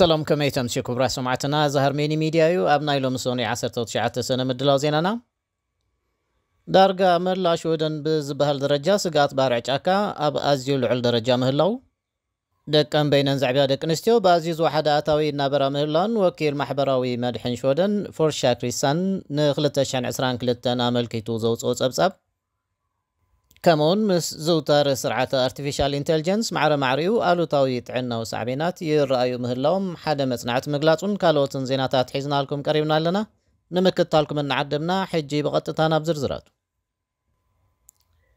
ሰላም፣ ከመይ ተምስዩ ክቡራት ሰማዕትና? እዚ ሃርሜኒ ሚድያ እዩ። ኣብ ናይ ሎሚ ሰኑይ ዓሰርተ ትሽዓተ ሰነ ምድላው ዜናና፣ ዳርጋ መላ ሽወደን ብዝበሃል ደረጃ ስግኣት ባርዕ ጫካ ኣብ ኣዝዩ ልዑል ደረጃ ምህላው፣ ደቀን በይነን ዘዕብያ ደቂ ኣንስትዮ ብኣዝዩ ዝወሓደ ኣታዊ እናበራ ምህላውን ወኪል ማሕበራዊ መድሕን ሽወደን ፎርሻ ክሪስታን ን ክልተ ሽሕን ዕስራን ክልተን ኣመልኪቱ ዘውፅኦ ጸብጻብ፣ ከምኡውን ምስ ዝውታር ስርዓተ ኣርቲፊሻል ኢንቴሊጀንስ ማዕረ ማዕሪኡ ኣሉታዊ ጥዕናዊ ሳዕቤናት ይረኣዩ ምህላዎም ሓደ መጽናዕቲ ምግላጹን ካልኦትን ዜናታት ሒዝናልኩም ቀሪብና ኣለና። ንምክትታልኩም እናዓደምና፣ ሕጂ ብቐጥታ ናብ ዝርዝራቱ።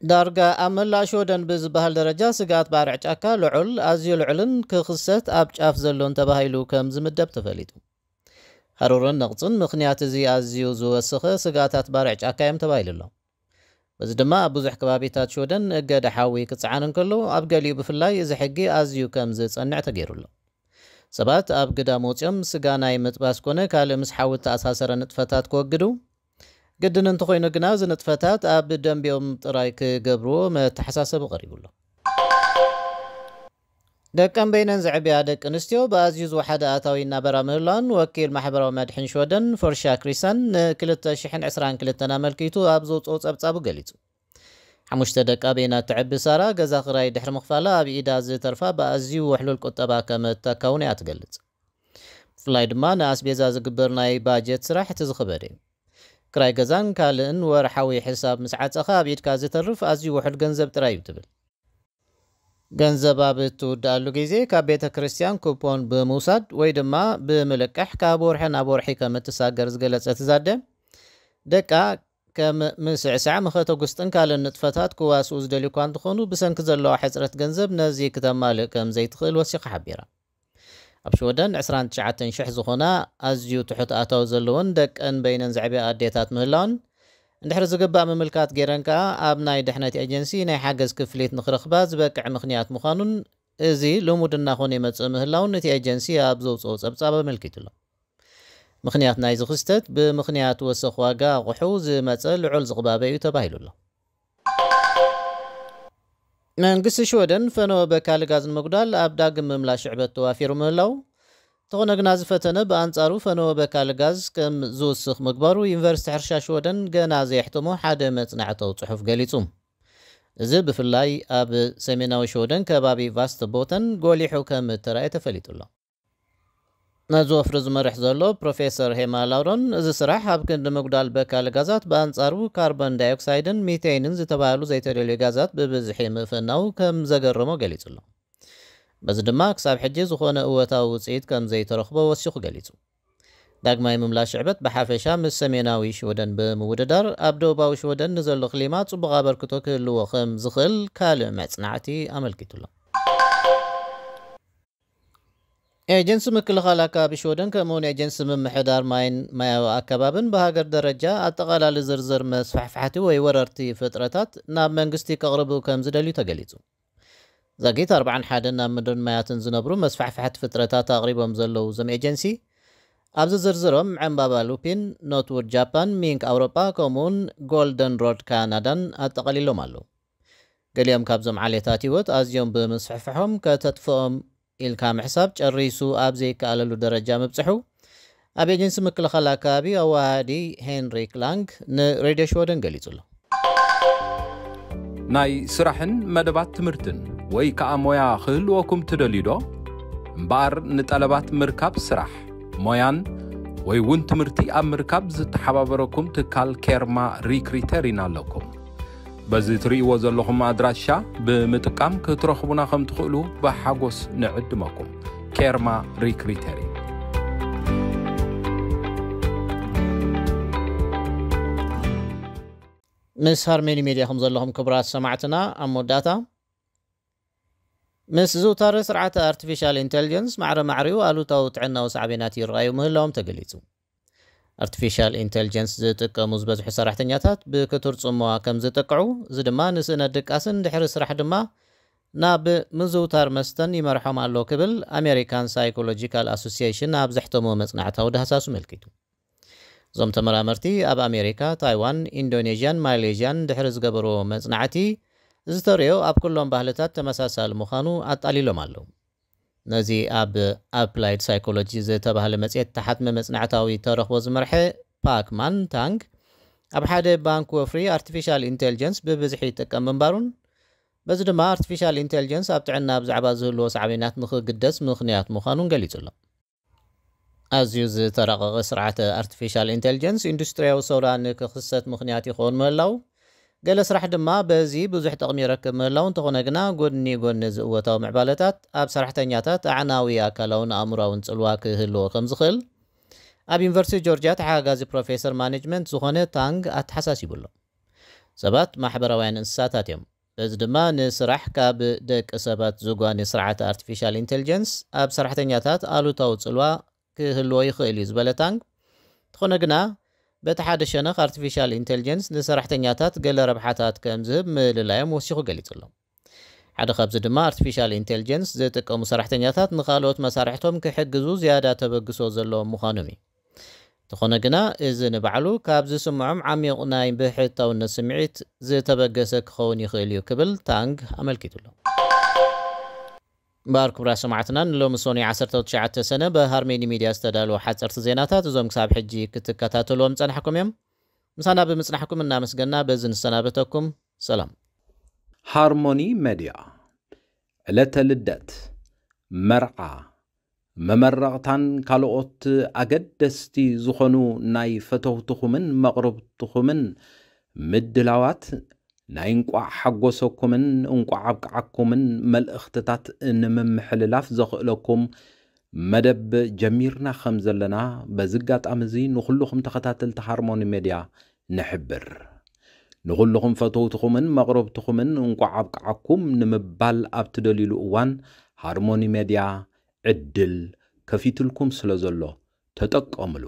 ዳርጋ ኣብ መላእ ሽወደን ብዝበሃል ደረጃ ስግኣት ባርዕ ጫካ ልዑል፣ ኣዝዩ ልዑልን ክኽሰት ኣብ ጫፍ ዘሎን ተባሂሉ ከም ዝምደብ ተፈሊጡ። ሃሩርን ነቕጽን ምኽንያት እዚ ኣዝዩ ዝወሰኸ ስግኣታት ባርዕ ጫካ እዮም ተባሂሉ ኣሎ። በዚ ድማ ኣብ ብዙሕ ከባቢታት ሽወደን እገዳ ሓዊ ክጸዓን እንከሎ፣ ኣብ ገሊኡ ብፍላይ እዚ ሕጊ ኣዝዩ ከም ዝጸንዕ ተገይሩ ኣሎ። ሰባት ኣብ ግዳም ወጺኦም ስጋ ናይ ምጥባስ ኮነ ካልእ ምስ ሓዊ እተኣሳሰረ ንጥፈታት ክወግዱ፣ ግድን እንተኾይኑ ግና፣ እዚ ንጥፈታት ኣብ ደንቢኦም ጥራይ ክገብርዎ መተሓሳሰቢ ቀሪቡ ኣሎ። ደቀን በይነን ዘዕብያ ደቂ ኣንስትዮ ብኣዝዩ ዝወሓደ ኣታዊ እናበራ ምህላን ወኪል ማሕበራዊ መድሕን ሽወደን ፎርሻ ክሪሰን ን ክልተ ሽሕን ዕስራን ክልተን ኣመልኪቱ ኣብ ዘውፅኦ ጸብጻቡ ገሊጹ። ሓሙሽተ ደቃ በይና እትዕቢ ሳራ፣ ገዛ ክራይ ድሕሪ ምኽፋላ ኣብ ኢዳ ዝተርፋ ብኣዝዩ ውሕሉል ቁጠባ ከም እተካውን እያ ትገልጽ። ብፍላይ ድማ ንኣስቤዛ ዝግበር ናይ ባጀት ስራሕ እቲ ዝኸበደ እዩ። ክራይ ገዛን ካልእን ወርሓዊ ሕሳብ ምስ ዓጸኻ ኣብ ኢድካ ዝተርፍ ኣዝዩ ውሑድ ገንዘብ ጥራይ እዩ ትብል። ገንዘብ ኣብ እትውድኣሉ ግዜ ካብ ቤተ ክርስቲያን ኩፖን ብምውሳድ ወይ ድማ ብምልቃሕ ካብ ወርሒ ናብ ወርሒ ከም እትሳገር ዝገለጸት ዛደ፣ ደቃ ከም ምስዕሳዕ፣ መኸተ ጉስጥን ካልእን ንጥፈታት ክዋስኡ ዝደልዩ እኳ እንተኾኑ፣ ብሰንኪ ዘለዋ ሕጽረት ገንዘብ ነዚ ክተማልእ ከም ዘይትኽእል ወሲኻ ሓቢራ። ኣብ ሽወደን ዕስራን ትሽዓተን ሽሕ ዝኾና ኣዝዩ ትሑት ኣታዊ ዘለወን ደቀን በይነን ዘዕብያ ኣዴታት ምህላወን እንድሕሪ ዝግባእ ምምልካት ገይረን ከኣ ኣብ ናይ ድሕነት ኤጀንሲ ናይ ሓገዝ ክፍሊት ንኽረኽባ ዝበቅዕ ምኽንያት ምዃኑን እዚ ልሙድ እናኾነ ይመጽእ ምህላውን እቲ ኤጀንሲ ኣብ ዘውጽኦ ጸብጻብ ኣመልኪቱ ኣሎ። ምኽንያት ናይዚ ክስተት ብምኽንያት ወሰኽ ዋጋ ኣቑሑ ዝመጸ ልዑል ዝቕባበ እዩ ተባሂሉ ኣሎ። መንግስቲ ሽወደን ፈነወ በካሊ ጋዝ ንምጉዳል ኣብ ዳግም ምምላሽ ሽዕበት ተዋፊሩ ምህላው፣ እንተኾነ ግና ዝፈተነ ብኣንጻሩ ፈነወ በካሊ ጋዝ ከም ዝውስኽ ምግባሩ ዩኒቨርሲቲ ሕርሻ ሽወደን ገና ዘየሕተሞ ሓደ መጽናዕታዊ ጽሑፍ ገሊጹ። እዚ ብፍላይ ኣብ ሰሜናዊ ሽወደን ከባቢ ቫስተቦተን ጎሊሑ ከም እተራእየ ተፈሊጡ ኣሎ። ነዚ ወፍሪ ዝመርሕ ዘሎ ፕሮፌሰር ሄማ ላውሮን፣ እዚ ስራሕ ኣብ ክንዲ ምጉዳል በካሊ ጋዛት፣ ብኣንጻሩ ካርቦን ዳይኦክሳይድን ሚቴይንን ዝተባህሉ ዘይተደልዩ ጋዛት ብብዝሒ ምፍናው ከም ዘገረሞ ገሊጹ ኣሎ። በዚ ድማ ክሳብ ሕጂ ዝኾነ እወታዊ ውጽኢት ከም ዘይተረኽቦ ወሲኹ ገሊጹ። ዳግማይ ምምላሽ ሽዕበት ብሓፈሻ ምስ ሰሜናዊ ሽወደን ብምውድዳር ኣብ ደቡባዊ ሽወደን ንዘሎ ክሊማ ጽቡቕ ኣበርክቶ ክህልዎ ከም ዝኽእል ካልእ መጽናዕቲ ኣመልኪቱ ኣሎ። ኤጀንሲ ምክልኻል ኣከባቢ ሽወደን ከምኡውን ኤጀንሲ ምምሕዳር ማይን ማያዊ ኣከባብን ብሃገር ደረጃ ኣጠቓላሊ ዝርዝር መስፋሕፋሕቲ ወይ ወረርቲ ፍጥረታት ናብ መንግስቲ ከቕርቡ ከም ዝደልዩ ተገሊጹ። ዛጊት ኣርባዓን ሓደን ኣብ ምድርን ማያትን ዝነብሩ መስፋሕፋሕቲ ፍጥረታት ኣቕሪቦም ዘለዉ እዞም ኤጀንሲ፣ ኣብዚ ዝርዝሮም ዕምባባ ሉፒን፣ ኖትውድ ጃፓን፣ ሚንክ ኣውሮጳ፣ ከምኡውን ጎልደን ሮድ ካናዳን ኣጠቓሊሎም ኣለዉ። ገሊኦም ካብዞም ዓሌታት ህይወት ኣዝዮም ብምስፍሕፍሖም፣ ከተጥፍኦም ኢልካ ምሕሳብ ጨሪሱ ኣብ ዘይከኣለሉ ደረጃ ምብጽሑ፣ ኣብ ኤጀንሲ ምክልኻል ኣከባቢ ኣወሃሃዲ ሄንሪክ ላንግ ንሬድዮ ሽወደን ገሊጹ ኣሎ። ናይ ስራሕን መደባት ትምህርትን ወይ ከኣ ሞያ ክህልወኩም ትደልዩ ዶ? እምበኣር ንጠለባት ምርካብ ስራሕ፣ ሞያን ወይ እውን ትምህርቲ ኣብ ምርካብ ዝተሓባበረኩም ትካል ኬርማ ሪክሪተር ኢና ኣለኩም። በዚ ትርእይዎ ዘለኹም ኣድራሻ ብምጥቃም ክትረኽቡና ከም ትኽእሉ ብሓጎስ ንዕድመኩም። ኬርማ ሪክሪተር እዩ። ምስ ሃርሜኒ ሜድያ ከም ዘለኹም ክቡራት ሰማዕትና፣ ኣብ መወዳእታ፣ ምስ ዝውታረ ስርዓተ ኣርቲፊሻል ኢንቴሊጀንስ ማዕረ ማዕሪኡ ኣሉታዊ ጥዕናዊ ሳዕቤናት ይረኣዩ ምህላዎም ተገሊጹ። ኣርቲፊሻል ኢንቴሊጀንስ ዝጥቀሙ ዝበዝሑ ሰራሕተኛታት ብክቱር ጽምዋ ከም ዝጥቅዑ፣ እዚ ድማ ንስእነት ድቃስን ድሕሪ ስራሕ ድማ ናብ ምዝውታር መስተን ይመርሖም ኣሎ ክብል ኣሜሪካን ሳይኮሎጂካል ኣሶሲዬሽን ኣብ ዘሕተሞ መጽናዕታዊ ዳህሳሱ ኣመልኪቱ። እዞም ተመራመርቲ ኣብ ኣሜሪካ፣ ታይዋን፣ ኢንዶኔዥያን ማሌዥያን ድሕሪ ዝገበርዎ መጽናዕቲ፣ ዝተርእዮ ኣብ ኩሎም ባህልታት ተመሳሳሊ ምዃኑ ኣጣሊሎም ኣለዉ። ነዚ ኣብ ኣፕላይድ ሳይኮሎጂ ዝተባህለ መጽሔት ተሓትመ መጽናዕታዊ ተረኽቦ ዝመርሐ ፓክማን ታንግ፣ ኣብ ሓደ ባንክ ወፍሪ ኣርቲፊሻል ኢንቴሊጀንስ ብብዝሒ ይጥቀም ምንባሩን፣ በዚ ድማ ኣርቲፊሻል ኢንቴሊጀንስ ኣብ ጥዕና ብዛዕባ ዝህልዎ ሳዕቤናት ንኽግደስ ምኽንያት ምዃኑን ገሊጹ ኣሎ። ኣዝዩ ዝተራቐቐ ስርዓተ ኣርቲፊሻል ኢንቴሊጀንስ ኢንዱስትሪያዊ ሰውራ ንክኽሰት ምኽንያት ይኸውን ምህላው፣ ገለ ስራሕ ድማ በዚ ብዙሕ ጠቕሚ ይረክብ ምህላው፣ እንተኾነ ግና ጎድኒ ጎድኒ ዝእወታዊ ምዕባለታት ኣብ ሰራሕተኛታት ኣዕናዊ ኣካላውን ኣእምሮኣውን ጽልዋ ክህልዎ ከም ዝኽእል ኣብ ዩኒቨርሲቲ ጆርጅያ ተሓጋጋዚ ፕሮፌሰር ማኔጅመንት ዝኾነ ታንግ ኣተሓሳሲቡ ኣሎ። ሰባት ማሕበራውያን እንስሳታት እዮም። በዚ ድማ ንስራሕ ካብ ደቂ ሰባት ዝጓኒ ስርዓት ኣርቲፊሻል ኢንቴሊጀንስ ኣብ ሰራሕተኛታት ኣሉታዊ ጽልዋ ክህልዎ ይኽእል እዩ ዝበለ ታንግ፣ እንተኾነ ግና በቲ ሓደ ሸነኽ ኣርቲፊሻል ኢንቴሊጀንስ ንሰራሕተኛታት ገለ ረብሓታት ከም ዝህብ ምልላዮም ወሲኹ ገሊጹ ኣሎ። ሓደ ካብዚ ድማ ኣርቲፊሻል ኢንቴሊጀንስ ዝጥቀሙ ሰራሕተኛታት ንኻልኦት መሳርሕቶም ክሕግዙ ዝያዳ ተበግሶ ዘለዎም ምዃኖም እዩ። እንተኾነ ግና እዚ ንባዕሉ ካብ ዝስምዖም ዓሚቕ ናይ ብሕታውነት ስምዒት ዝተበገሰ ክኸውን ይኽእል እዩ ክብል ታንግ ኣመልኪቱ ኣሎ። እምበኣር ክቡራት ሰማዕትና፣ ንሎሚ ሶኒ ዓሰርተ ትሽዓተ ሰነ ብሃርሜኒ ሚድያ ዝተዳለወ ሓፀርቲ ዜናታት እዞም ክሳብ ሕጂ ክትከታተልዎም ዝጸናሕኩም እዮም። ምሳና ብምጽናሕኩም እናመስገና በዚ ንሰናበተኩም። ሰላም። ሃርሞኒ መድያ ዕለተ ልደት፣ መርዓ፣ መመረቕታን ካልኦት ኣገደስቲ ዝኾኑ ናይ ፈተውትኹምን መቕርብትኹምን ምድላዋት ናይ እንቋዕ ሓጎሰኩምን እንቋዕ ኣብቅዓኩምን መልእኽትታት ንምምሕልላፍ ዘኽእለኩም መደብ ጀሚርና ከም ዘለና በዚ ኣጋጣሚ እዚ ንኹልኹም ተኸታተልቲ ሃርሞኒ ሜድያ ንሕብር። ንኹልኹም ፈተውትኹምን መቕረብትኹምን እንቋዕ ኣብቅዓኩም ንምባል ኣብ ትደልዩሉ እዋን ሃርሞኒ ሜድያ ዕድል ከፊትልኩም ስለ ዘሎ ተጠቀምሉ።